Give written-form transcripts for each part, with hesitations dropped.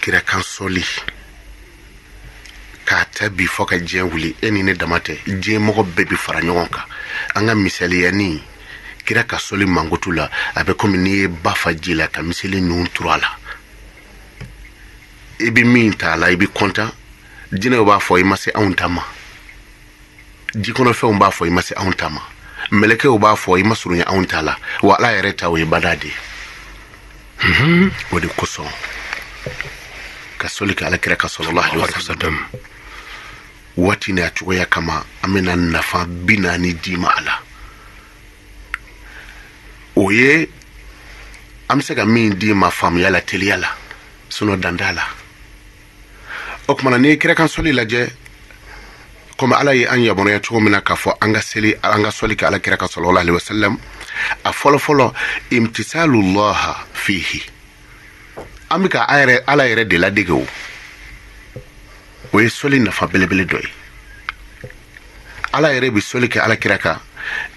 Kirakan sɔli k'a ta bi fɔ ka diɲɛ wuli, e ni ne dama tɛ, diɲɛ mɔgɔ bɛɛ bi fara ɲɔgɔn kan. An ka misaliya ni kira ka sɔli mankutu la, a bɛ komi n'i ye ba fa ji la ka miseli ninnu turu a la. I bɛ min ta a la, i bɛ kɔntan. Jinɛw b'a fɔ i ma se anw ta ma, jikɔnɔfɛnw b'a fɔ i ma se anw ta ma, mɛlɛkɛw b'a fɔ i ma surunya anw ta la, wa Ala yɛrɛ ta o ye bada de ye. O de kosɔn ka sɔli kɛ ala kira kan sallallahu alaihi wasallam waati n'a cogoya kama, an bɛna nafa 40 d'i ma a la. O ye an bɛ se ka min d'i ma faamuya la, teliya la, sinon dan t'a la. O tuma na, n'i ye kirakan sɔli lajɛ, komi Ala ye an yamaruya cogo min na k'a fɔ an ka seli, an ka sɔli kɛ ala kira kan sallallahu alaihi wasallam, a fɔlɔfɔlɔ, imtisalullaha fihi, an bɛ ka a yɛrɛ Ala yɛrɛ de ladege. O ye sɔli nafa belebele dɔ ye. Ala yɛrɛ bɛ sɔli kɛ ala kira kan.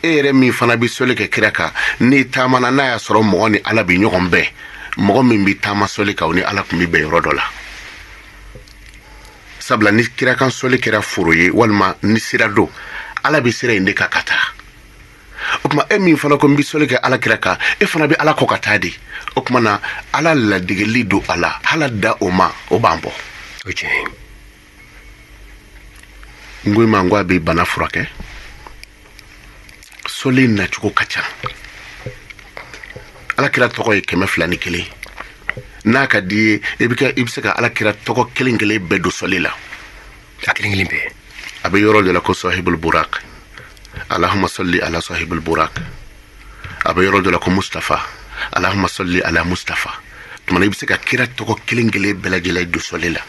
E yɛrɛ min fana bɛ sɔli kɛ kira kan, n'i taamana, n'a y'a sɔrɔ mɔgɔ ni Ala bɛ ɲɔgɔn bɛn, mɔgɔ min bɛ taama sɔli kan, o ni Ala tun bɛ bɛn yɔrɔ dɔ la. Sabula ni kirakan sɔli kɛra foro ye walima ni sira don, Ala bɛ sira in de kan ka taa. O tuma, e min fana ko n bɛ sɔli kɛ ala kira kan, e fana bɛ Ala kɔ ka taa de. O tuma na, Ala ladegeli don a la, hala da o ma, o b'an bɔ. O tiɲɛ. N ko i ma n ko a bɛ bana furakɛ. Sɔli nacogo ka ca. Ala kira tɔgɔ ye 201. N'a ka di ye, i bɛ se ka ala kira tɔgɔ kelen kelen bɛɛ don sɔli la. A kelen kelen bɛɛ. A bɛ yɔrɔ dɔ la ko sahibul burak, Allahumma salli ala sahibul burak. A bɛ yɔrɔ dɔ la ko Mustafa, Allahumma salli ala Mustafa. Tuma na, i bɛ se ka kira tɔgɔ kelen kelen bɛɛ lajɛlen don sɔli la.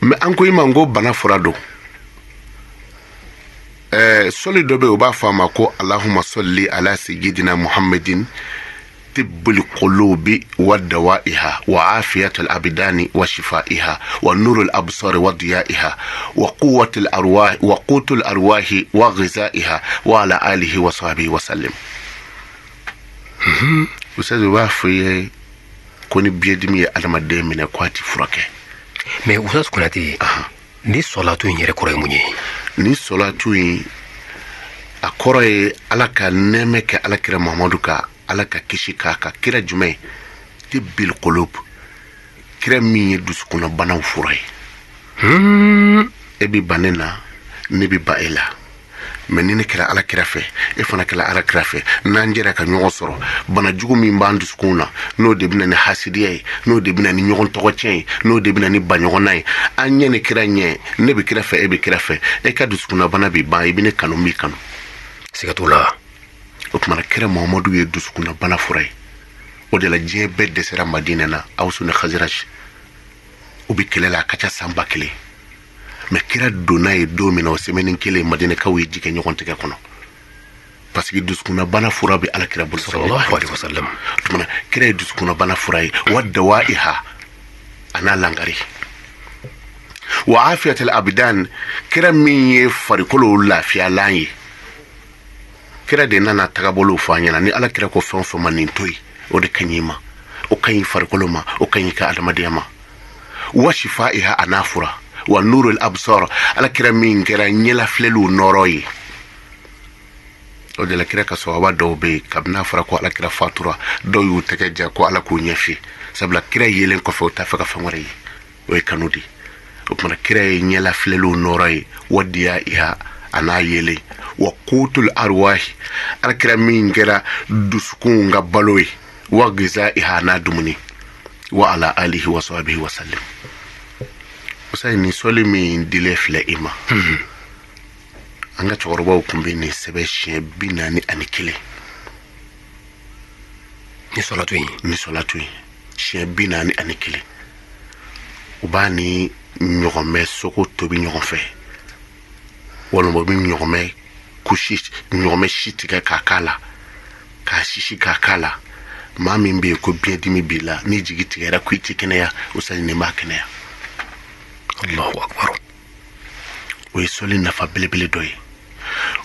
Mɛ an ko i ma n ko bana fura don. Sɔli dɔ bɛ yen, u b'a fɔ a ma ko Allahumma salli ala sayyidina Muhammadin tibbul qulubi wa dawaiha wa afiyatul abdani wa shifaiha wa nurul absari wa diyaiha wa quwwatul arwah wa qutul arwahi wa ghizaiha wa ala alihi wa sahbihi wa sallim. Ustaz, u b'a fɔ i ye ko ni biyɛdimi ye adamaden minɛ, ko a ti furakɛ. Mais Ustaz Konate, ni sɔlatu in yɛrɛ kɔrɔ ye mun ye? Ni sɔlatu in, a kɔrɔ ye Ala ka nɛɛmɛ kɛ ala kira Muhamadu ka, Ala ka kisi k'a ka. Kira jumɛn? Tibbil qulub, kira min ye dusukunnabanaw fura ye. E bi ban ne na, ne bi ba e la, mɛ ni ne kɛra ala kira fɛ, e fana kɛra ala kira fɛ, n'an jɛra ka ɲɔgɔn sɔrɔ, bana jugu min b'an dusukun na, n'o de bɛna ni hasidiya ye, n'o de bɛna ni ɲɔgɔn tɔgɔ tiɲɛ ye, n'o de bɛna ni baɲɔgɔnna ye, an ɲɛ ni kira ɲɛ, ne bɛ kira fɛ, e bɛ kira fɛ, e ka dusukunnabana bɛ ban, i bɛ ne kanu, n b'i kanu. Siga t'o la. O tuma na, kira Muhamadu ye dusukunnabana fura ye. O de la, diɲɛ bɛɛ dɛsɛra Madinɛ na, Awusu ni Khazraj, u bɛ kɛlɛ la, a ka ca san 1000. Mɛ kira donna ye don min na, o semaine kelen, Madinɛkaw ye ji kɛ ɲɔgɔn tɛgɛ kɔnɔ, parce que dusukunnabana fura bɛ ala kira bolo. Sallallahu alaihi wasallam. O tuma na, kira ye dusukunnabana fura ye, wa dawaiha, a n'a langari, wa afiyatul abdan, kira min ye farikolo lafiyalan ye. Kira de nana tagabolow fɔ an ɲɛna. Ni ala kira ko fɛn o fɛn ma nin to yen, o de ka ɲi i ma, o ka ɲi farikolo ma, o ka ɲi ka adamadenya ma. Wa shifaiha, a n'a fura, wa nurul absar, ala kira min kɛra ɲɛlafilɛliw nɔrɔ ye. O de la, kira ka sɔhaba dɔw bɛ yen, kabini n'a fɔra ko ala kira fatura, dɔw y'u tɛgɛ ja ko Ala k'u ɲɛfi, sabula kira yelen kɔfɛ, u t'a fɛ ka fɛn wɛrɛ ye. O ye kanu de. O tuma, kira ye ɲɛlafilɛliw nɔrɔ ye, wa diyaiha, a n'a yelen, wa kutul arwahi, ala kira min kɛra dusukun ka balo ye, wa gizaiha, a n'a dumuni, wa ala alihi wa sahbihi wa sallim. Musa, nin sɔli min dilen filɛ i ma, an ka cɛkɔrɔbaw tun bɛ nin sɛbɛn siɲɛ 41. Ni sɔlatu in? Ni sɔlatu in, siɲɛ 41. U b'a ni ɲɔgɔmɛ sogo tobi ɲɔgɔn fɛ, walima u bɛ ɲɔgɔmɛ kusi, ɲɔgɔmɛ si tigɛ k'a k'a la, k'a sisi k'a k'a la. Maa min bɛ yen ko biyɛndimi b'i la, n'i jigi tigɛra ko i ti kɛnɛya, o sali nin b'a kɛnɛya. Allahu akbar. O ye sɔli nafa belebele dɔ ye.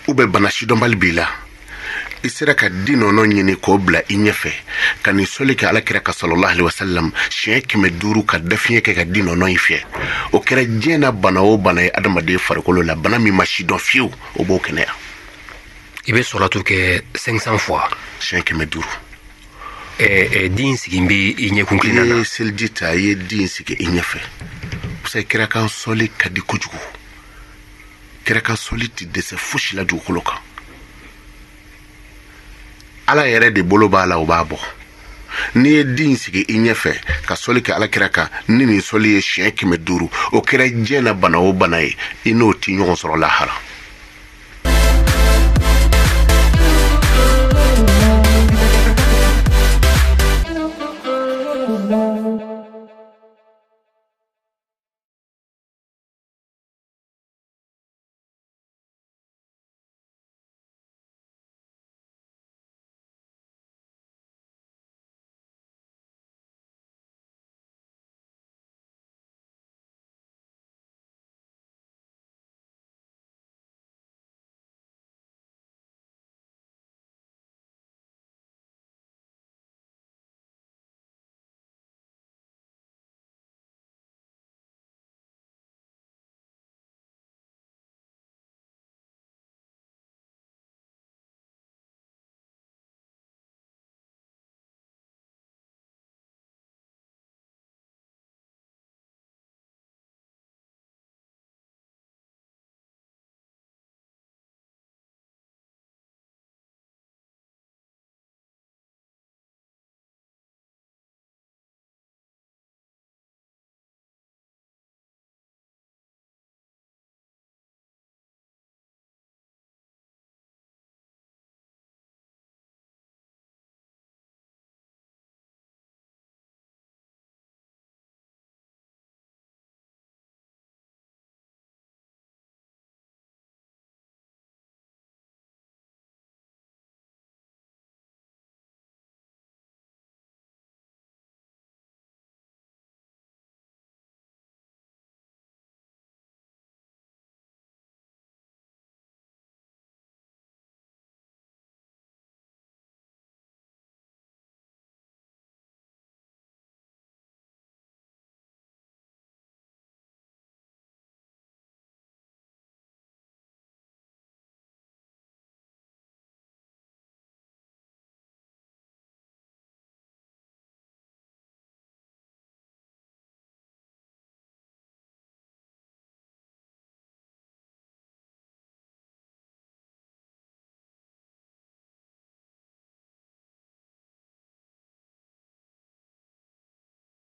U bɛ bana sidɔnbali b'i la. I sera ka di nɔnɔ ɲini k'o bila i ɲɛfɛ ka nin sɔli kɛ ala kira kan sallallahu alaihi wasallam siɲɛ 500, ka dafiɲɛ kɛ ka di nɔnɔ in fiyɛ, o kɛra diɲɛ na bana o bana ye adamaden farikolo la, bana min ma sidɔn fiyewu, o b'o kɛnɛya. I bɛ sɔlatu kɛ 500 fois. Siɲɛ 500. Di in sigi bɛ i ɲɛkun I kilenna na. ye seliji ta, i ye di in sigi i ɲɛfɛ. Parce que kira kan sɔli ka di kojugu, kira kan sɔli ti dɛsɛ fosi la dugukolo kan. Ala yɛrɛ de bolo b'a la, o b'a bɔ. N'i ye di in sigi i ɲɛfɛ ka sɔli kɛ ala kira kan ni nin sɔli ye siɲɛ 500, o kɛra diɲɛ na bana o bana ye, i n'o ti ɲɔgɔn sɔrɔ lahara.